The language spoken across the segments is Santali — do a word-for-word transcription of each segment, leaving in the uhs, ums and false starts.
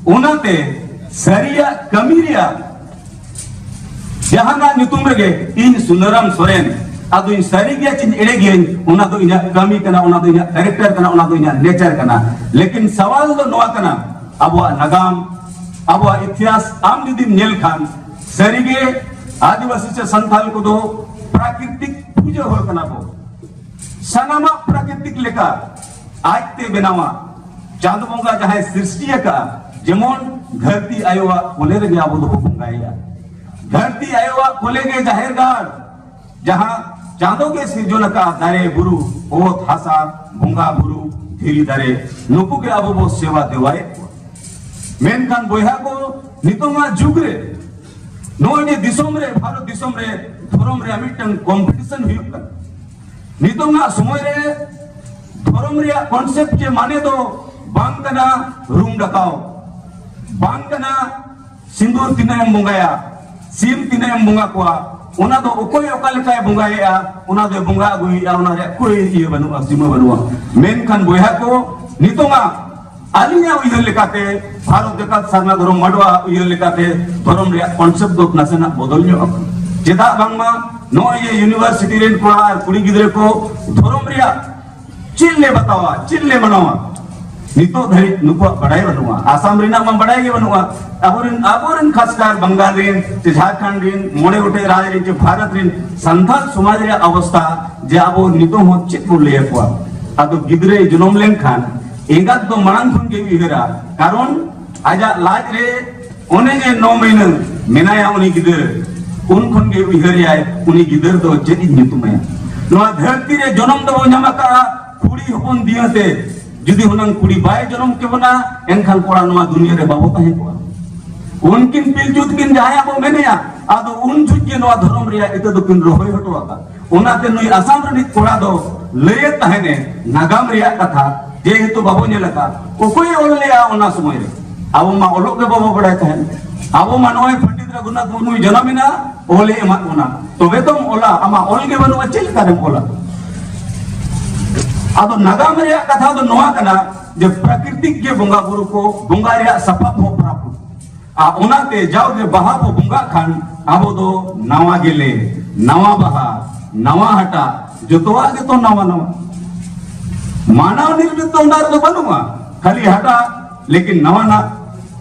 ᱚᱱᱟᱛᱮ ᱥᱟᱹᱨᱤᱭᱟᱜ ᱠᱟᱹᱢᱤ ᱨᱮᱭᱟᱜ ᱡᱟᱦᱟᱱᱟᱜ ᱧᱩᱛᱩᱢ ᱨᱮᱜᱮ ᱤᱧ ᱥᱩᱱᱟᱹᱨᱟᱢ ᱥᱚᱨᱮᱱ, ᱟᱫᱚᱧ ᱥᱟᱹᱨᱤ ᱜᱮᱭᱟ ᱪᱮᱧ ᱮᱲᱮ ᱜᱤᱭᱟᱹᱧ, ᱚᱱᱟ ᱫᱚ ᱤᱧᱟᱹᱜ ᱠᱟᱹᱢᱤ ᱠᱟᱱᱟ, ᱚᱱᱟ ᱫᱚ ᱤᱧᱟᱹᱜ ᱠᱮᱨᱮᱠᱴᱟᱨ ᱠᱟᱱᱟ, ᱚᱱᱟ ᱫᱚ ᱤᱧᱟᱹᱜ ᱱᱮᱪᱟᱨ ᱠᱟᱱᱟ᱾ ᱞᱮᱠᱤᱱ ᱥᱟᱣᱟᱞ ᱫᱚ ᱱᱚᱣᱟ ᱠᱟᱱᱟ, ᱟᱵᱚᱣᱟᱜ ᱱᱟᱜᱟᱢ, ᱟᱵᱚᱣᱟᱜ ᱤᱛᱤᱦᱟᱥ ᱟᱢ ᱡᱩᱫᱤᱢ ᱧᱮᱞ ᱠᱷᱟᱱ, ᱥᱟᱹᱨᱤᱜᱮ ᱟᱹᱫᱤᱵᱟᱹᱥᱤ ᱥᱮ ᱥᱟᱱᱛᱟᱞ ᱠᱚᱫᱚ ᱯᱨᱟᱠᱨᱤᱛᱤᱠ ᱯᱩᱡᱟᱹ ᱦᱚᱲ ᱠᱟᱱᱟ ᱵᱚ᱾ ᱥᱟᱱᱟᱢᱟᱜ ᱯᱨᱟᱠᱨᱤᱛᱤᱠ ᱞᱮᱠᱟ ᱟᱡᱛᱮ ᱵᱮᱱᱟᱣᱟ᱾ ᱪᱟᱸᱫᱚ ᱵᱚᱸᱜᱟ ᱡᱟᱦᱟᱸᱭ ᱥᱨᱤᱥᱴᱤ ᱟᱠᱟᱫᱼᱟ, ᱡᱮᱢᱚᱱ ᱫᱷᱟᱹᱨᱛᱤ ᱟᱭᱳᱣᱟᱜ ᱠᱚᱞᱮ ᱨᱮᱜᱮ ᱟᱵᱚ ᱫᱚᱵᱚ ᱵᱚᱸᱜᱟᱭᱟ᱾ ᱫᱷᱟᱹᱨᱛᱤ ᱟᱭᱳᱣᱟᱜ ᱠᱚᱞᱮ ᱜᱮ ᱡᱟᱦᱮᱨ ᱜᱟᱲ, ᱡᱟᱦᱟᱸ ᱪᱟᱸᱫᱚ ᱜᱮ ᱥᱤᱨᱡᱚᱱ ᱟᱠᱟᱫᱼᱟ, ᱫᱟᱨᱮ, ᱵᱩᱨᱩ, ᱚᱛ, ᱦᱟᱥᱟ, ᱵᱚᱸᱜᱟ, ᱵᱩᱨᱩ, ᱫᱷᱤᱨᱤ, ᱫᱟᱨᱮ, ᱱᱩᱠᱩ ᱜᱮ ᱟᱵᱚ ᱵᱚ ᱥᱮᱵᱟ ᱫᱮᱣᱟᱭᱮᱫ ᱠᱚᱣᱟ᱾ ᱢᱮᱱᱠᱷᱟᱱ ᱵᱚᱭᱦᱟ ᱠᱚ, ᱱᱤᱛᱚᱝᱟᱜ ᱡᱩᱜᱽ ᱨᱮ ᱱᱚᱜᱼᱚᱭ ᱡᱮ ᱫᱤᱥᱚᱢ ᱨᱮ, ᱵᱷᱟᱨᱚᱛ ᱫᱤᱥᱚᱢ ᱨᱮ ᱫᱷᱚᱨᱚᱢ ᱨᱮᱭᱟᱜ ᱢᱤᱫᱴᱟᱝ ᱠᱚᱢᱯᱤᱴᱤᱥᱚᱱ ᱦᱩᱭᱩᱜ ᱠᱟᱱᱟ᱾ ᱱᱤᱛᱚᱝᱟᱜ ᱥᱚᱢᱚᱭ ᱨᱮ ᱫᱷᱚᱨᱚᱢ ᱨᱮᱭᱟᱜ ᱠᱚᱱᱥᱮᱯᱴ ᱪᱮ ᱢᱟᱱᱮ ᱫᱚ ᱵᱟᱝ ᱠᱟᱱᱟ ᱨᱩᱢ ᱰᱟᱠᱟᱣ, ᱵᱟᱝ ᱠᱟᱱᱟ ᱥᱤᱸᱫᱩᱨ ᱛᱤᱱᱟᱹᱜ ᱮᱢ ᱵᱚᱸᱜᱟᱭᱟ, ᱥᱤᱢ ᱛᱤᱱᱟᱹᱜ ᱮᱢ ᱵᱚᱸᱜᱟ ᱠᱚᱣᱟ, ᱚᱱᱟ ᱫᱚ ᱚᱠᱚᱭ ᱚᱠᱟ ᱞᱮᱠᱟᱭ ᱵᱚᱸᱜᱟᱭᱮᱫᱼᱟ, ᱚᱱᱟ ᱫᱚᱭ ᱵᱚᱸᱜᱟ ᱟᱹᱜᱩᱭᱮᱫᱼᱟ, ᱚᱱᱟ ᱨᱮᱭᱟᱜ ᱠᱳᱭ ᱤᱭᱟᱹ ᱵᱟᱹᱱᱩᱜᱼᱟ, ᱥᱤᱢᱟᱹ ᱵᱟᱹᱱᱩᱜᱼᱟ᱾ ᱢᱮᱱᱠᱷᱟᱱ ᱵᱚᱭᱦᱟ ᱠᱚ, ᱱᱤᱛᱚᱝᱟᱜ ᱟᱹᱞᱤᱧᱟᱜ ᱩᱭᱦᱟᱹᱨ ᱞᱮᱠᱟᱛᱮ, ᱵᱷᱟᱨᱚᱛ ᱡᱟᱠᱟᱛ ᱥᱟᱨᱱᱟ ᱫᱷᱚᱨᱚᱢ ᱢᱟᱰᱣᱟ ᱩᱭᱦᱟᱹᱨ ᱞᱮᱠᱟᱛᱮ, ᱫᱷᱚᱨᱚᱢ ᱨᱮᱭᱟᱜ ᱠᱚᱱᱥᱮᱯᱴ ᱫᱚ ᱱᱟᱥᱮᱱᱟᱜ ᱵᱚᱫᱚᱞ ᱧᱚᱜ ᱟᱠᱟᱱᱟ᱾ ᱪᱮᱫᱟᱜ ᱵᱟᱝᱢᱟ ᱱᱚᱜᱼᱚᱭ ᱡᱮ ᱤᱭᱩᱱᱤᱵᱷᱟᱨᱥᱤᱴᱤ ᱨᱮᱱ ᱠᱚᱲᱟ ᱟᱨ ᱠᱩᱲᱤ ᱜᱤᱫᱽᱨᱟᱹ ᱠᱚ ᱫᱷᱚᱨᱚᱢ ᱨᱮᱭᱟᱜ ᱪᱮᱫ ᱞᱮ ᱵᱟᱛᱟᱣᱟ, ᱪᱮᱫ ᱞᱮ ᱢᱟᱱᱟᱣᱟ, ᱱᱤᱛᱚᱜ ᱫᱷᱟᱹᱨᱤᱡ ᱱᱩᱠᱩᱣᱟᱜ ᱵᱟᱰᱟᱭ ᱵᱟᱹᱱᱩᱜᱼᱟ᱾ ᱟᱥᱟᱢ ᱨᱮᱱᱟᱜ ᱢᱟ ᱵᱟᱰᱟᱭ ᱜᱮ ᱵᱟᱹᱱᱩᱜᱼᱟ᱾ ᱟᱵᱚᱨᱮᱱ, ᱟᱵᱚᱨᱮᱱ ᱠᱷᱟᱥᱠᱟᱨ ᱵᱟᱝᱜᱟᱞ ᱨᱮᱱ, ᱪᱮ ᱡᱷᱟᱲᱠᱷᱚᱸᱰ ᱨᱮᱱ, ᱢᱚᱬᱮ ᱜᱚᱴᱮᱡ ᱨᱟᱡᱽ ᱨᱮᱱ, ᱪᱮ ᱵᱷᱟᱨᱚᱛ ᱨᱮᱱ ᱥᱟᱱᱛᱟᱲ ᱥᱚᱢᱟᱡᱽ ᱨᱮᱭᱟᱜ ᱚᱵᱚᱥᱛᱷᱟ, ᱡᱮ ᱟᱵᱚ ᱱᱤᱛᱚᱜ ᱦᱚᱸ ᱪᱮᱫ ᱵᱚᱱ ᱞᱟᱹᱭ ᱟᱠᱚᱣᱟ? ᱟᱫᱚ ᱜᱤᱫᱽᱨᱟᱹᱭ ᱡᱚᱱᱚᱢ ᱞᱮᱱᱠᱷᱟᱱ ᱮᱸᱜᱟᱛ ᱫᱚ ᱢᱟᱲᱟᱝ ᱠᱷᱚᱱ ᱜᱮ ᱩᱭᱦᱟᱹᱨᱟ, ᱠᱟᱨᱚᱱ ᱟᱡᱟᱜ ᱞᱟᱡ ᱨᱮ ᱚᱱᱮ ᱡᱮ ᱱᱚ ᱢᱟᱹᱦᱱᱟᱹ ᱢᱮᱱᱟᱭᱟ ᱩᱱᱤ ᱜᱤᱫᱟᱹᱨ, ᱩᱱ ᱠᱷᱚᱱ ᱜᱮ ᱩᱭᱦᱟᱹᱨᱮᱭᱟᱭ, ᱩᱱᱤ ᱜᱤᱫᱟᱹᱨ ᱫᱚ ᱪᱮᱫ ᱤᱧ ᱧᱩᱛᱩᱢᱟᱭᱟ? ᱱᱚᱣᱟ ᱫᱷᱟᱹᱨᱛᱤ ᱨᱮ ᱡᱚᱱᱚᱢ ᱫᱚᱵᱚ ᱧᱟᱢ ᱟᱠᱟᱫᱼᱟ ᱠᱩᱲᱤ ᱦᱚᱯᱚᱱ ᱫᱤᱭᱟᱹ ᱛᱮ᱾ ᱡᱩᱫᱤ ᱦᱩᱱᱟᱹᱝ ᱠᱩᱲᱤ ᱵᱟᱭ ᱡᱚᱱᱚᱢ ᱠᱮᱵᱚᱱᱟ, ᱮᱱᱠᱷᱟᱱ ᱠᱚᱲᱟ ᱱᱚᱣᱟ ᱫᱩᱱᱤᱭᱟᱹ ᱨᱮ ᱵᱟᱵᱚ ᱛᱟᱦᱮᱸ ᱠᱚᱜᱼᱟ᱾ ᱩᱱᱠᱤᱱ ᱯᱤᱞᱪᱩ ᱛᱟᱹᱠᱤᱱ ᱡᱟᱦᱟᱸᱭᱟᱜ ᱵᱚ ᱢᱮᱱᱮᱭᱟ, ᱟᱫᱚ ᱩᱱ ᱡᱚᱦᱚᱜ ᱜᱮ ᱱᱚᱣᱟ ᱫᱷᱚᱨᱚᱢ ᱨᱮᱭᱟᱜ ᱤᱛᱟᱹ ᱫᱚᱠᱤᱱ ᱨᱚᱦᱚᱭ ᱦᱚᱴᱚ ᱟᱠᱟᱫ᱾ ᱚᱱᱟᱛᱮ ᱱᱩᱭ ᱟᱥᱟᱢ ᱨᱤᱱᱤᱡ ᱠᱚᱲᱟ ᱫᱚ ᱞᱟᱹᱭᱮᱫ ᱛᱟᱦᱮᱱᱮ ᱱᱟᱜᱟᱢ ᱨᱮᱭᱟᱜ ᱠᱟᱛᱷᱟ, ᱡᱮᱦᱮᱛᱩ ᱵᱟᱵᱚ ᱧᱮᱞ ᱟᱠᱟᱫ, ᱚᱠᱚᱭᱮ ᱚᱞ ᱞᱮᱜᱼᱟ ᱚᱱᱟ ᱥᱚᱢᱚᱭ ᱨᱮ? ᱟᱵᱚ ᱢᱟ ᱚᱞᱚᱜ ᱜᱮ ᱵᱟᱵᱚ ᱵᱟᱲᱟᱭ ᱛᱟᱦᱮᱱ᱾ ᱟᱵᱚ ᱢᱟ ᱱᱚᱜᱼᱚᱭ ᱯᱚᱱᱰᱤᱛ ᱨᱚᱜᱷᱩᱱᱟᱛᱷ ᱢᱩᱨᱢᱩᱭ ᱡᱟᱱᱟᱢ ᱮᱱᱟ, ᱚᱞᱮ ᱮᱢᱟᱫ ᱵᱚᱱᱟ, ᱛᱚᱵᱮ ᱛᱚᱢ ᱚᱞᱟ, ᱟᱢᱟᱜ ᱚᱞ ᱜᱮ ᱵᱟᱹᱱᱩᱜᱼᱟ, ᱪᱮᱫ ᱞᱮᱠᱟᱨᱮᱢ ᱚᱞᱟ? ᱟᱫᱚ ᱱᱟᱜᱟᱢ ᱨᱮᱭᱟᱜ ᱠᱟᱛᱷᱟ ᱫᱚ ᱱᱚᱣᱟ ᱠᱟᱱᱟ, ᱡᱮ ᱯᱨᱟᱠᱨᱤᱛᱤᱠ ᱜᱮ ᱵᱚᱸᱜᱟ ᱵᱩᱨᱩ ᱠᱚ, ᱵᱚᱸᱜᱟ ᱨᱮᱭᱟᱜ ᱥᱟᱯᱟᱵ ᱦᱚᱸ ᱯᱨᱟᱠᱨᱤᱛᱤᱠ᱾ ᱟᱨ ᱚᱱᱟᱛᱮ ᱡᱟᱣᱜᱮ ᱵᱟᱦᱟ ᱵᱚ ᱵᱚᱸᱜᱟᱜ ᱠᱷᱟᱱ ᱟᱵᱚ ᱫᱚ ᱱᱟᱣᱟ ᱜᱮᱞᱮ, ᱱᱟᱣᱟ ᱵᱟᱦᱟ, ᱱᱟᱣᱟ ᱦᱟᱴᱟᱜ, ᱡᱚᱛᱚᱣᱟᱜ ᱜᱮᱛᱚ ᱱᱟᱣᱟ ᱱᱟᱣᱟ᱾ ᱢᱟᱱᱟᱣ ᱱᱤᱨᱢᱤᱛ ᱫᱚ ᱚᱱᱟ ᱨᱮᱫᱚ ᱵᱟᱹᱱᱩᱜᱼᱟ, ᱠᱷᱟᱹᱞᱤ ᱦᱟᱴᱟᱜ ᱞᱮᱠᱤᱱ ᱱᱟᱣᱟᱱᱟᱜ,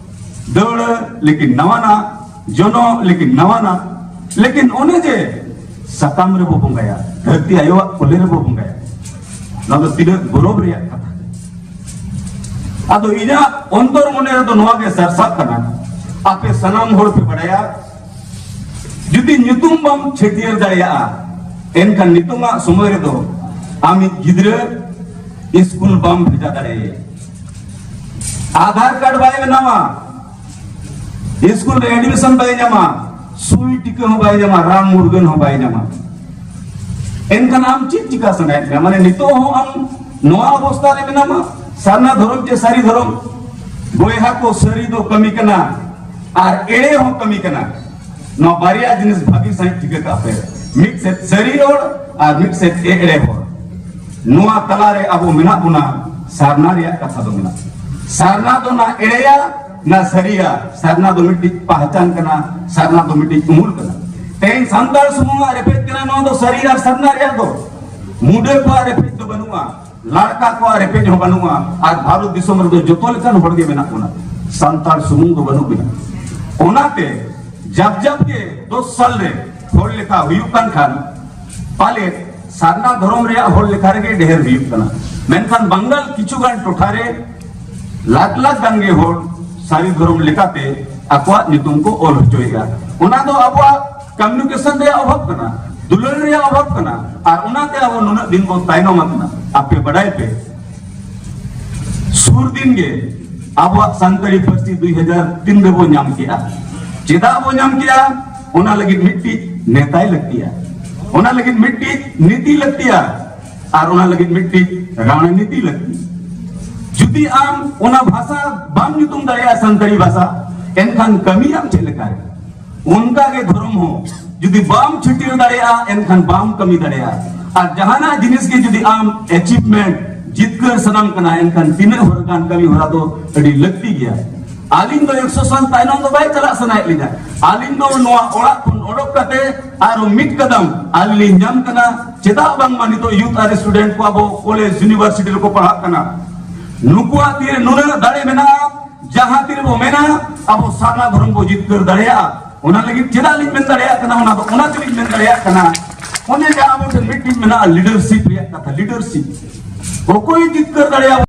ᱫᱟᱹᱣᱲᱟᱹ ᱞᱮᱠᱤᱱ ᱱᱟᱣᱟᱱᱟᱜ, ᱡᱚᱱᱚᱜ ᱞᱮᱠᱤᱱ ᱱᱟᱣᱟᱱᱟᱜ, ᱞᱮᱠᱤᱱ ᱚᱱᱮ ᱡᱮ ᱥᱟᱠᱟᱢ ᱨᱮᱵᱚ ᱵᱚᱸᱜᱟᱭᱟ, ᱫᱷᱟᱹᱨᱛᱤ ᱟᱭᱳᱣᱟᱜ ᱠᱚᱞᱮ ᱨᱮᱵᱚ ᱵᱚᱸᱜᱟᱭᱟ, ᱱᱚᱣᱟ ᱫᱚ ᱛᱤᱱᱟᱹᱜ ᱜᱚᱨᱚᱵᱽ ᱨᱮᱭᱟᱜ ᱠᱟᱛᱷᱟ᱾ ᱟᱫᱚ ᱤᱧᱟᱹᱜ ᱚᱱᱛᱚᱨ ᱢᱚᱱᱮ ᱨᱮᱫᱚ ᱱᱚᱣᱟ ᱜᱮ ᱥᱟᱨᱥᱟᱜ ᱠᱟᱱᱟ, ᱟᱯᱮ ᱥᱟᱱᱟᱢ ᱦᱚᱲ ᱯᱮ ᱵᱟᱲᱟᱭᱟ, ᱡᱩᱫᱤ ᱧᱩᱛᱩᱢ ᱵᱟᱢ ᱪᱷᱟᱹᱴᱭᱟᱹᱨ ᱫᱟᱲᱮᱭᱟᱜᱼᱟ, ᱮᱱᱠᱷᱟᱱ ᱱᱤᱛᱚᱝᱟᱜ ᱥᱚᱢᱚᱭ ᱨᱮᱫᱚ ᱟᱢᱤᱡ ᱜᱤᱫᱽᱨᱟᱹ ᱥᱠᱩᱞ ᱵᱟᱢ ᱵᱷᱮᱡᱟ ᱫᱟᱲᱮᱭᱟᱭᱟ᱾ ᱟᱫᱷᱟᱨ ᱠᱟᱨᱰ ᱵᱟᱭ ᱵᱮᱱᱟᱣᱟ, ᱥᱠᱩᱞ ᱨᱮ ᱮᱰᱢᱤᱥᱚᱱ ᱵᱟᱭ ᱧᱟᱢᱟ, ᱥᱩᱭ ᱴᱤᱠᱟᱹ ᱦᱚᱸ ᱵᱟᱭ ᱧᱟᱢᱟ, ᱨᱟᱱ ᱢᱩᱨᱜᱟᱹᱱ ᱦᱚᱸ ᱵᱟᱭ ᱧᱟᱢᱟ᱾ ᱮᱱᱠᱷᱟᱱ ᱟᱢ ᱪᱮᱫ ᱪᱤᱠᱟ ᱥᱟᱱᱟᱭᱮᱫ ᱢᱮᱭᱟ? ᱢᱟᱱᱮ ᱱᱤᱛᱚᱜ ᱦᱚᱸ ᱟᱢ ᱱᱚᱣᱟ ᱚᱵᱚᱥᱛᱟ ᱨᱮ ᱢᱮᱱᱟᱢᱟ, ᱥᱟᱨᱱᱟ ᱫᱷᱚᱨᱚᱢ ᱪᱮ ᱥᱟᱹᱨᱤ ᱫᱷᱚᱨᱚᱢ? ᱵᱚᱭᱦᱟ ᱠᱚ, ᱥᱟᱹᱨᱤ ᱫᱚ ᱠᱟᱹᱢᱤ ᱠᱟᱱᱟ ᱟᱨ ᱮᱲᱮ ᱦᱚᱸ ᱠᱟᱹᱢᱤ ᱠᱟᱱᱟ᱾ ᱱᱚᱣᱟ ᱵᱟᱨᱭᱟ ᱡᱤᱱᱤᱥ ᱵᱷᱟᱹᱜᱤ ᱥᱟᱺᱦᱤᱡ ᱴᱷᱤᱠᱟᱹ ᱠᱟᱜ ᱯᱮ, ᱢᱤᱫ ᱥᱮᱫ ᱥᱟᱹᱨᱤ ᱦᱚᱲ ᱟᱨ ᱢᱤᱫ ᱥᱮᱫ ᱮᱲᱮ ᱦᱚᱲ᱾ ᱱᱚᱣᱟ ᱛᱟᱞᱟᱨᱮ ᱟᱵᱚ ᱢᱮᱱᱟᱜ ᱵᱚᱱᱟ, ᱥᱟᱨᱱᱟ ᱨᱮᱭᱟᱜ ᱠᱟᱛᱷᱟ ᱫᱚ ᱢᱮᱱᱟᱜᱼᱟ᱾ ᱥᱟᱨᱱᱟ ᱫᱚ ᱱᱟ ᱮᱲᱮᱭᱟ ᱱᱟ ᱥᱟᱹᱨᱤᱭᱟ, ᱥᱟᱨᱱᱟ ᱫᱚ ᱢᱤᱫᱴᱤᱡ ᱯᱟᱦᱪᱟᱱ ᱠᱟᱱᱟ, ᱥᱟᱨᱱᱟ ᱫᱚ ᱢᱤᱫᱴᱤᱡ ᱩᱢᱩᱞ ᱠᱟᱱᱟ᱾ ᱛᱮᱦᱮᱧ ᱥᱟᱱᱛᱟᱲ ᱥᱩᱢᱩᱝᱟᱜ ᱨᱮᱯᱮᱡ ᱠᱟᱱᱟ ᱱᱚᱣᱟ ᱫᱚ ᱥᱟᱹᱨᱤ ᱟᱨ ᱥᱟᱨᱱᱟ ᱨᱮᱭᱟᱜ ᱫᱚ᱾ ᱢᱩᱰᱟᱹ ᱠᱚᱣᱟᱜ ᱨᱮᱯᱮᱡ ᱫᱚ ᱵᱟᱹᱱᱩᱜᱼᱟ, ᱞᱟᱲᱠᱟ ᱠᱚᱣᱟᱜ ᱨᱮᱯᱮᱡ ᱦᱚᱸ ᱵᱟᱹᱱᱩᱜᱼᱟ, ᱟᱨ ᱵᱷᱟᱨᱚᱛ ᱫᱤᱥᱚᱢ ᱨᱮᱫᱚ ᱡᱚᱛᱚ ᱞᱮᱠᱟᱱ ᱦᱚᱲ ᱜᱮ ᱢᱮᱱᱟᱜ ᱵᱚᱱᱟ, ᱥᱟᱱᱛᱟᱲ ᱥᱩᱢᱩᱝ ᱫᱚ ᱵᱟᱹᱱᱩᱜ ᱵᱚᱱᱟ᱾ ᱚᱱᱟᱛᱮ ᱡᱟᱵ ᱡᱟᱵ ᱜᱮ ᱫᱚᱥ ᱥᱟᱞ ᱨᱮ ᱦᱚᱲ ᱞᱮᱠᱷᱟ ᱦᱩᱭᱩᱜ ᱠᱟᱱ ᱠᱷᱟᱱ, ᱯᱟᱞᱮ ᱥᱟᱨᱱᱟ ᱫᱷᱚᱨᱚᱢ ᱨᱮᱭᱟᱜ ᱦᱚᱲ ᱞᱮᱠᱷᱟ ᱨᱮᱜᱮ ᱰᱷᱮᱨ ᱦᱩᱭᱩᱜ ᱠᱟᱱᱟ᱾ ᱢᱮᱱᱠᱷᱟᱱ ᱵᱟᱝᱜᱟᱞ ᱠᱤᱪᱷᱩ ᱜᱟᱱ ᱴᱚᱴᱷᱟ ᱨᱮ ᱞᱟᱠᱷ ᱞᱟᱠᱷ ᱜᱟᱱ ᱜᱮ ᱦᱚᱲ ᱥᱟᱹᱨᱤ ᱫᱷᱚᱨᱚᱢ ᱞᱮᱠᱟᱛᱮ ᱟᱠᱚᱣᱟᱜ ᱧᱩᱛᱩᱢ ᱠᱚ ᱚᱞ ᱦᱚᱪᱚᱭᱮᱫᱼᱟ᱾ ᱚᱱᱟ ᱫᱚ ᱟᱵᱚᱣᱟᱜ ᱠᱚᱢᱤᱭᱩᱱᱤᱠᱮᱥᱚᱱ ᱨᱮᱭᱟᱜ ᱚᱵᱷᱟᱵ ᱠᱟᱱᱟ, ᱫᱩᱞᱟᱹᱲ ᱨᱮᱭᱟᱜ ᱚᱵᱷᱟᱵ ᱠᱟᱱᱟ, ᱟᱨ ᱚᱱᱟᱛᱮ ᱟᱵᱚ ᱱᱩᱱᱟᱹᱜ ᱫᱤᱱ ᱵᱚᱱ ᱛᱟᱭᱱᱚᱢ ᱟᱠᱟᱱᱟ᱾ ᱟᱯᱮ ᱵᱟᱰᱟᱭ ᱯᱮ, ᱥᱩᱨ ᱫᱤᱱ ᱜᱮ ᱟᱵᱚᱣᱟᱜ ᱥᱟᱱᱛᱟᱲᱤ ᱯᱟᱹᱨᱥᱤ ᱫᱩᱭ ᱦᱟᱡᱟᱨ ᱛᱤᱱ ᱨᱮᱵᱚ ᱧᱟᱢ ᱠᱮᱜᱼᱟ᱾ ᱪᱮᱫᱟᱜ ᱵᱚ ᱧᱟᱢ ᱠᱮᱜᱼᱟ? ᱚᱱᱟ ᱞᱟᱹᱜᱤᱫ ᱢᱤᱫᱴᱤᱡ ᱱᱮᱛᱟᱭ ᱞᱟᱹᱠᱛᱤᱭᱟ, ᱚᱱᱟ ᱞᱟᱹᱜᱤᱫ ᱢᱤᱫᱴᱤᱡ ᱱᱤᱛᱤ ᱞᱟᱹᱠᱛᱤᱭᱟ, ᱟᱨ ᱚᱱᱟ ᱞᱟᱹᱜᱤᱫ ᱢᱤᱫᱴᱤᱡ ᱨᱟᱱᱱᱤᱛᱤ ᱞᱟᱹᱠᱛᱤ᱾ ᱡᱩᱫᱤ ᱟᱢ ᱚᱱᱟ ᱵᱷᱟᱥᱟ ᱵᱟᱢ ᱧᱩᱛᱩᱢ ᱫᱟᱲᱮᱭᱟᱜᱼᱟ, ᱥᱟᱱᱛᱟᱲᱤ ᱵᱷᱟᱥᱟ, ᱮᱱᱠᱷᱟᱱ ᱠᱟᱹᱢᱤᱭᱟᱢ ᱪᱮᱫ ᱞᱮᱠᱟᱨᱮ? ᱚᱱᱠᱟ ᱜᱮ ᱫᱷᱚᱨᱚᱢ ᱦᱚᱸ, ᱡᱩᱫᱤ ᱵᱟᱢ ᱪᱷᱟᱹᱴᱭᱟᱹᱨ ᱫᱟᱲᱮᱭᱟᱜᱼᱟ, ᱮᱱᱠᱷᱟᱱ ᱵᱟᱢ ᱠᱟᱹᱢᱤ ᱫᱟᱲᱮᱭᱟᱜᱼᱟ᱾ ᱟᱨ ᱡᱟᱦᱟᱱᱟᱜ ᱡᱤᱱᱤᱥ ᱜᱮ ᱡᱩᱫᱤ ᱟᱢ ᱮᱪᱤᱵᱷᱢᱮᱱᱴ, ᱡᱤᱛᱠᱟᱹᱨ ᱥᱟᱱᱟᱢ ᱠᱟᱱᱟ, ᱮᱱᱠᱷᱟᱱ ᱛᱤᱱᱟᱹᱜ ᱦᱚᱲ ᱜᱟᱱ ᱠᱟᱹᱢᱤ ᱦᱚᱨᱟ ᱫᱚ ᱟᱹᱰᱤ ᱞᱟᱹᱠᱛᱤ ᱜᱮᱭᱟ᱾ ᱟᱹᱞᱤᱧ ᱫᱚ ᱮᱠᱥᱚ ᱥᱟᱞ ᱛᱟᱭᱱᱚᱢ ᱫᱚ ᱵᱟᱭ ᱪᱟᱞᱟᱜ ᱥᱟᱱᱟᱭᱮᱫ ᱞᱤᱧᱟ᱾ ᱟᱹᱞᱤᱧ ᱫᱚ ᱱᱚᱣᱟ ᱚᱲᱟᱜ ᱠᱷᱚᱱ ᱚᱰᱚᱠ ᱠᱟᱛᱮ ᱟᱨᱚ ᱢᱤᱫ ᱠᱟᱫᱟᱢ ᱟᱹᱞᱤᱧ ᱞᱤᱧ ᱧᱟᱢ ᱠᱟᱱᱟ᱾ ᱪᱮᱫᱟᱜ ᱵᱟᱝᱢᱟ ᱱᱤᱛᱚᱜ ᱭᱩᱛᱷ ᱟᱨ ᱥᱴᱩᱰᱮᱱᱴ ᱠᱚ ᱟᱵᱚ ᱠᱚᱞᱮᱡᱽ ᱤᱭᱩᱱᱤᱵᱷᱟᱨᱥᱤᱴᱤ ᱨᱮᱠᱚ ᱯᱟᱲᱦᱟᱜ ᱠᱟᱱᱟ, ᱱᱩᱠᱩᱣᱟᱜ ᱛᱤᱨᱮ ᱱᱩᱱᱟᱹᱜ ᱫᱟᱲᱮ ᱢᱮᱱᱟᱜᱼᱟ, ᱡᱟᱦᱟᱸ ᱛᱤᱨᱮᱵᱚ ᱢᱮᱱᱟ ᱟᱵᱚ ᱥᱟᱨᱱᱟ ᱫᱷᱚᱨᱚᱢ ᱵᱚ ᱡᱤᱛᱠᱟᱹᱨ ᱫᱟᱲᱮᱭᱟᱜᱼᱟ᱾ ᱚᱱᱟ ᱞᱟᱹᱜᱤᱫ ᱪᱮᱫᱟᱜ ᱞᱤᱧ ᱢᱮᱱ ᱫᱟᱲᱮᱭᱟᱜ ᱠᱟᱱᱟ? ᱚᱱᱟ ᱫᱚ ᱚᱱᱟ ᱛᱮᱞᱤᱧ ᱢᱮᱱ ᱫᱟᱲᱮᱭᱟᱜ ᱠᱟᱱᱟ, ᱚᱱᱮ ᱡᱟᱦᱟᱸ ᱟᱵᱚ ᱴᱷᱮᱱ ᱢᱤᱫᱴᱤᱡ ᱢᱮᱱᱟᱜᱼᱟ ᱞᱤᱰᱟᱨᱥᱤᱯ ᱨᱮᱭᱟᱜ ᱠᱟᱛᱷᱟ, ᱞᱤᱰᱟᱨᱥᱤᱯ᱾ ᱚᱠᱚᱭ ᱡᱤᱛᱠᱟᱹᱨ ᱫᱟᱲᱮᱭᱟᱜᱼᱟ?